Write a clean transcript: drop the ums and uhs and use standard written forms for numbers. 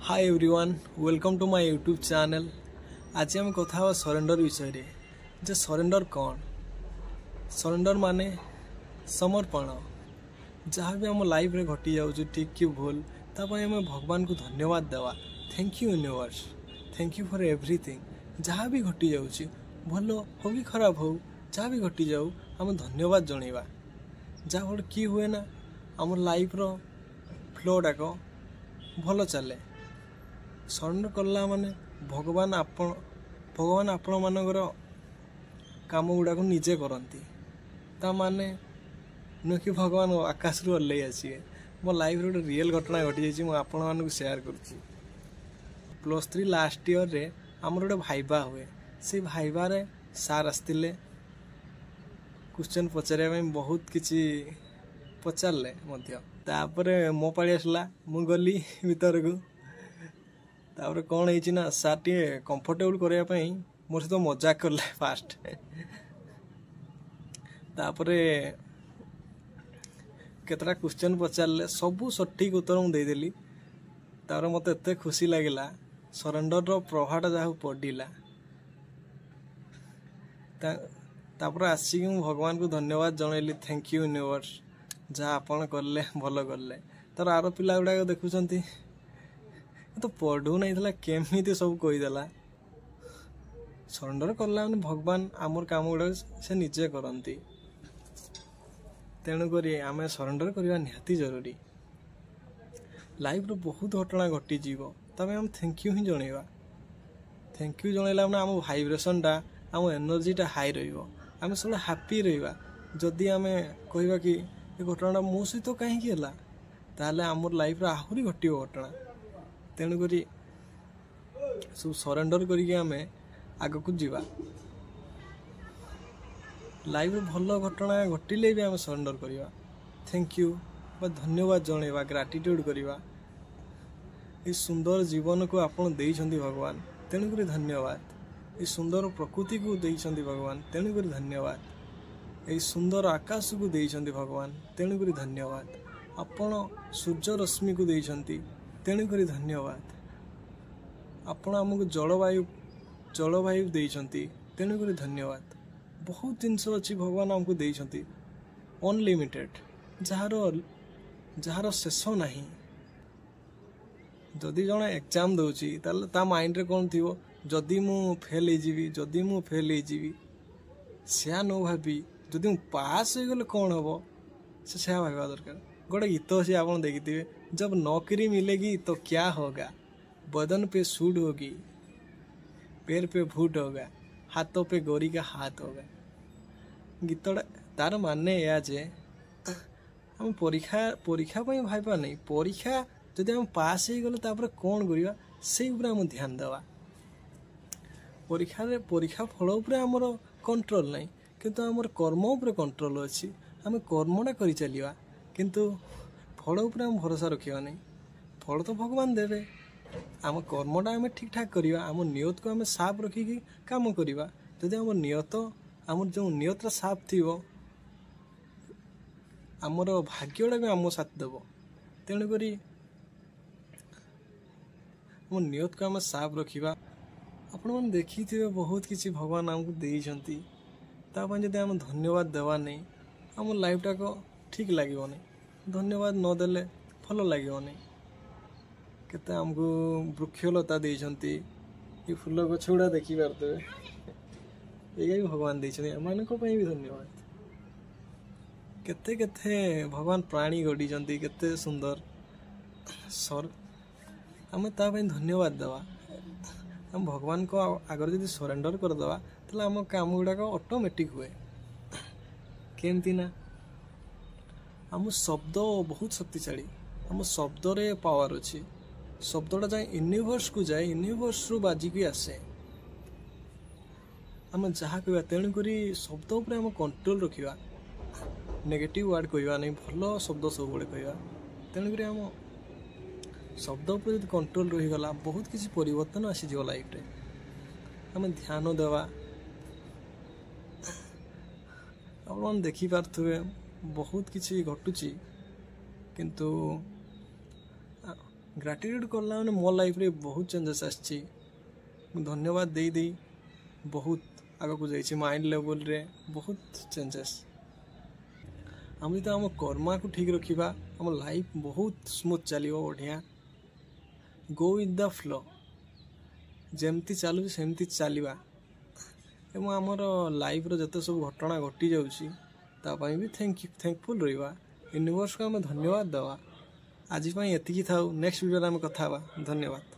Hi everyone, welcome to my YouTube channel. ଆଜି ଆମେ କଥା ହେବା ସରେଣ୍ଡର ବିଷୟରେ, ଯେ ସରେଣ୍ଡର କ'ଣ। ସରେଣ୍ଡର ମାନେ ସମର୍ପଣ। ଯାହା ବି ଆମ ଲାଇଫରେ ଘଟିଯାଉଛି, ଠିକ୍ କି ଭୁଲ, ତା ପାଇଁ ଆମେ ଭଗବାନଙ୍କୁ ଧନ୍ୟବାଦ ଦେବା। Thank you universe, thank you for everything. ଯାହା ବି ଘଟିଯାଉଛି, ଭଲ ହଉ କି ଖରାପ ହଉ, ଯାହା ବି ଘଟିଯାଉ, ଆମେ ଧନ୍ୟବାଦ ଜଣାଇବା। ଯାହାଫଳରେ କି ହୁଏ ନା, ଆମ ଲାଇଫର ଫ୍ଲୋଟାକ ଭଲ ଚାଲେ। ସରେଣ୍ଡର କଲା ମାନେ ଭଗବାନ ଆପଣମାନଙ୍କର କାମ ଗୁଡ଼ାକୁ ନିଜେ କରନ୍ତି। ତା ମାନେ ନୁହେଁ କି ଭଗବାନ ଆକାଶରୁ ଓହ୍ଲେଇ ଆସିବେ। ମୋ ଲାଇଫରେ ଗୋଟେ ରିଏଲ୍ ଘଟଣା ଘଟିଯାଇଛି, ମୁଁ ଆପଣମାନଙ୍କୁ ସେୟାର କରୁଛି। +3 ଲାଷ୍ଟ ଇୟର୍ରେ ଆମର ଗୋଟେ ଭାଇଭା ହୁଏ। ସେଇ ଭାଇଭାରେ ସାର୍ ଆସିଥିଲେ କ୍ୱେଶ୍ଚନ୍ ପଚାରିବା ପାଇଁ, ବହୁତ କିଛି ପଚାରିଲେ ମଧ୍ୟ। ତାପରେ ମୋ ପାଳି ଆସିଲା, ମୁଁ ଗଲି ଭିତରକୁ। ତାପରେ କ'ଣ ହେଇଛି ନା, ସାର୍ ଟିକେ କମ୍ଫର୍ଟେବୁଲ୍ କରିବା ପାଇଁ ମୋ ସହିତ ମଜାକ କଲେ ଫାଷ୍ଟ। ତାପରେ କେତେଟା କ୍ୱେଶ୍ଚନ୍ ପଚାରିଲେ, ସବୁ ସଠିକ୍ ଉତ୍ତର ମୁଁ ଦେଇଦେଲି। ତାପରେ ମୋତେ ଏତେ ଖୁସି ଲାଗିଲା, ସରେଣ୍ଡରର ପ୍ରଭାବଟା ଯାହା ପଡ଼ିଲା। ତାପରେ ଆସିକି ମୁଁ ଭଗବାନଙ୍କୁ ଧନ୍ୟବାଦ ଜଣେଇଲି, thank you universe, ଯାହା ଆପଣ କଲେ ଭଲ କଲେ। ତାର ଆର ପିଲା ଗୁଡ଼ାକ ଦେଖୁଛନ୍ତି, ତ ପଢ଼ୁନାଇଥିଲା କେମିତି ସବୁ କହିଦେଲା। ସରେଣ୍ଡର କଲା ମାନେ ଭଗବାନ ଆମର କାମ ଗୁଡ଼ାକ ସେ ନିଜେ କରନ୍ତି। ତେଣୁକରି ଆମେ ସରେଣ୍ଡର କରିବା ନିହାତି ଜରୁରୀ। ଲାଇଫ୍ରେ ବହୁତ ଘଟଣା ଘଟିଯିବ, ତା ପାଇଁ ଆମେ thank you ହିଁ ଜଣେଇବା। Thank you ଜଣେଇଲା ମାନେ ଆମ ଭାଇବ୍ରେସନ୍ଟା, ଆମ ଏନର୍ଜିଟା ହାଇ ରହିବ, ଆମେ ସବୁବେଳେ ହାପି ରହିବା। ଯଦି ଆମେ କହିବା କି ଏ ଘଟଣାଟା ମୋ ସହିତ କାହିଁକି ହେଲା, ତାହେଲେ ଆମର ଲାଇଫ୍ରେ ଆହୁରି ଘଟିବ ଘଟଣା। ତେଣୁକରି ସବୁ ସରେଣ୍ଡର କରିକି ଆମେ ଆଗକୁ ଯିବା। ଲାଇଫ୍ରେ ଭଲ ଘଟଣା ଘଟିଲେ ବି ଆମେ ସରେଣ୍ଡର କରିବା, thank you ବା ଧନ୍ୟବାଦ ଜଣେଇବା, ଗ୍ରାଟିଟ୍ୟୁଡ଼ କରିବା। ଏ ସୁନ୍ଦର ଜୀବନକୁ ଆପଣ ଦେଇଛନ୍ତି ଭଗବାନ, ତେଣୁକରି ଧନ୍ୟବାଦ। ଏ ସୁନ୍ଦର ପ୍ରକୃତିକୁ ଦେଇଛନ୍ତି ଭଗବାନ, ତେଣୁକରି ଧନ୍ୟବାଦ। ଏଇ ସୁନ୍ଦର ଆକାଶକୁ ଦେଇଛନ୍ତି ଭଗବାନ, ତେଣୁକରି ଧନ୍ୟବାଦ। ଆପଣ ସୂର୍ଯ୍ୟ ରଶ୍ମିକୁ ଦେଇଛନ୍ତି, ତେଣୁକରି ଧନ୍ୟବାଦ। ଆପଣ ଆମକୁ ଜଳବାୟୁ ଦେଇଛନ୍ତି, ତେଣୁକରି ଧନ୍ୟବାଦ। ବହୁତ ଜିନିଷ ଅଛି ଭଗବାନ ଆମକୁ ଦେଇଛନ୍ତି, ଅନଲିମିଟେଡ଼, ଯାହାର ଶେଷ ନାହିଁ। ଯଦି ଜଣେ ଏକ୍ଜାମ୍ ଦେଉଛି, ତାହେଲେ ତା ମାଇଣ୍ଡରେ କ'ଣ ଥିବ? ଯଦି ମୁଁ ଫେଲ୍ ହେଇଯିବି, ଯଦି ମୁଁ ଫେଲ୍ ହେଇଯିବି, ସେୟା ନ ଭାବି ଯଦି ମୁଁ ପାସ୍ ହେଇଗଲେ କ'ଣ ହେବ, ସେ ସେୟା ଭାବିବା ଦରକାର। ଗୋଟେ ଗୀତ ଅଛି, ଆପଣ ଦେଖିଥିବେ, जब नौकरी मिलेगी तो क्या होगा, बदन पे सूट होगी, पैर पे बूट होगा, हाथों पे गोरी का हाथ होगा। ଗୀତଟା ତାର ମାନେ ଏଇଆ ଯେ ଆମେ ପରୀକ୍ଷା ପାଇଁ ଭାବିବା ନାହିଁ। ପରୀକ୍ଷା ଯଦି ଆମେ ପାସ୍ ହେଇଗଲେ ତାପରେ କ'ଣ କରିବା, ସେଇ ଉପରେ ଆମେ ଧ୍ୟାନ ଦେବା। ପରୀକ୍ଷା ଫଳ ଉପରେ ଆମର କଣ୍ଟ୍ରୋଲ ନାହିଁ, କିନ୍ତୁ ଆମର କର୍ମ ଉପରେ କଣ୍ଟ୍ରୋଲ ଅଛି। ଆମେ କର୍ମଟା କରି ଚାଲିବା, କିନ୍ତୁ ଫଳ ଉପରେ ଆମେ ଭରସା ରଖିବା ନାହିଁ। ଫଳ ତ ଭଗବାନ ଦେବେ। ଆମ କର୍ମଟା ଆମେ ଠିକ୍ ଠାକ୍ କରିବା, ଆମ ନିୟତକୁ ଆମେ ସାଫ ରଖିକି କାମ କରିବା। ଯଦି ଆମ ନିୟତ, ଆମର ଯେଉଁ ନିୟତଟା ସାଫ ଥିବ, ଆମର ଭାଗ୍ୟଟା ବି ଆମ ସାଥ ଦେବ। ତେଣୁକରି ଆମ ନିୟତକୁ ଆମେ ସାଫ ରଖିବା। ଆପଣମାନେ ଦେଖିଥିବେ ବହୁତ କିଛି ଭଗବାନ ଆମକୁ ଦେଇଛନ୍ତି, ତା ପାଇଁ ଯଦି ଆମେ ଧନ୍ୟବାଦ ଦେବା ନାହିଁ, ଆମ ଲାଇଫଟାକ ଠିକ୍ ଲାଗିବନି। ଧନ୍ୟବାଦ ନଦେଲେ ଭଲ ଲାଗିବନି। କେତେ ଆମକୁ ବୃକ୍ଷଲତା ଦେଇଛନ୍ତି, ଏ ଫୁଲ ଗଛ ଗୁଡ଼ା ଦେଖିପାରୁଥିବେ, ଏଇଟା ବି ଭଗବାନ ଦେଇଛନ୍ତି, ଏମାନଙ୍କ ପାଇଁ ବି ଧନ୍ୟବାଦ। କେତେ କେତେ ଭଗବାନ ପ୍ରାଣୀ ଗଢ଼ିଛନ୍ତି, କେତେ ସୁନ୍ଦର ଆମେ ତା ପାଇଁ ଧନ୍ୟବାଦ ଦେବା। ଆମ ଭଗବାନଙ୍କ ଆଗରେ ଯଦି ସରେଣ୍ଡର କରିଦେବା, ତାହେଲେ ଆମ କାମ ଗୁଡ଼ାକ ଅଟୋମେଟିକ୍ ହୁଏ। କେମିତି ନା, ଆମ ଶବ୍ଦ ବହୁତ ଶକ୍ତିଶାଳୀ, ଆମ ଶବ୍ଦରେ ପାୱାର ଅଛି। ଶବ୍ଦଟା ଯାଏ ୟୁନିଭର୍ସକୁ ଯାଏ, ୟୁନିଭର୍ସରୁ ବାଜିକି ଆସେ ଆମେ ଯାହା କହିବା। ତେଣୁକରି ଶବ୍ଦ ଉପରେ ଆମ କଣ୍ଟ୍ରୋଲ ରଖିବା, ନେଗେଟିଭ୍ ୱାର୍ଡ଼ କହିବା ନାହିଁ, ଭଲ ଶବ୍ଦ ସବୁବେଳେ କହିବା। ତେଣୁକରି ଆମ ଶବ୍ଦ ଉପରେ ଯଦି କଣ୍ଟ୍ରୋଲ ରହିଗଲା, ବହୁତ କିଛି ପରିବର୍ତ୍ତନ ଆସିଯିବ ଲାଇଫରେ। ଆମେ ଧ୍ୟାନ ଦେବା। ଆପଣମାନେ ଦେଖିପାରୁଥିବେ ବହୁତ କିଛି ଘଟୁଛି, କିନ୍ତୁ ଗ୍ରାଟିଟ୍ୟୁଡ଼ କଲା ମାନେ ମୋ ଲାଇଫ୍ରେ ବହୁତ ଚେଞ୍ଜେସ୍ ଆସିଛି। ମୁଁ ଧନ୍ୟବାଦ ଦେଇ ଦେଇ ବହୁତ ଆଗକୁ ଯାଇଛି, ମାଇଣ୍ଡ ଲେଭେଲରେ ବହୁତ ଚେଞ୍ଜେସ୍। ଆମେ ଯଦି ଆମ କର୍ମାକୁ ଠିକ୍ ରଖିବା, ଆମ ଲାଇଫ୍ ବହୁତ ସ୍ମୁଥ୍ ଚାଲିବ, ବଢ଼ିଆ। ଗୋ ୱିଥ୍ the flow, ଯେମିତି ଚାଲୁଛି ସେମିତି ଚାଲିବା। ଏବଂ ଆମର ଲାଇଫ୍ର ଯେତେ ସବୁ ଘଟଣା ଘଟିଯାଉଛି ତା ପାଇଁ ବି ଥ୍ୟାଙ୍କଫୁଲ୍ ରହିବା, ୟୁନିଭର୍ସକୁ ଆମେ ଧନ୍ୟବାଦ ଦେବା। ଆଜି ପାଇଁ ଏତିକି ଥାଉ, ନେକ୍ସଟ ଭିଡ଼ିଓରେ ଆମେ କଥା ହେବା। ଧନ୍ୟବାଦ।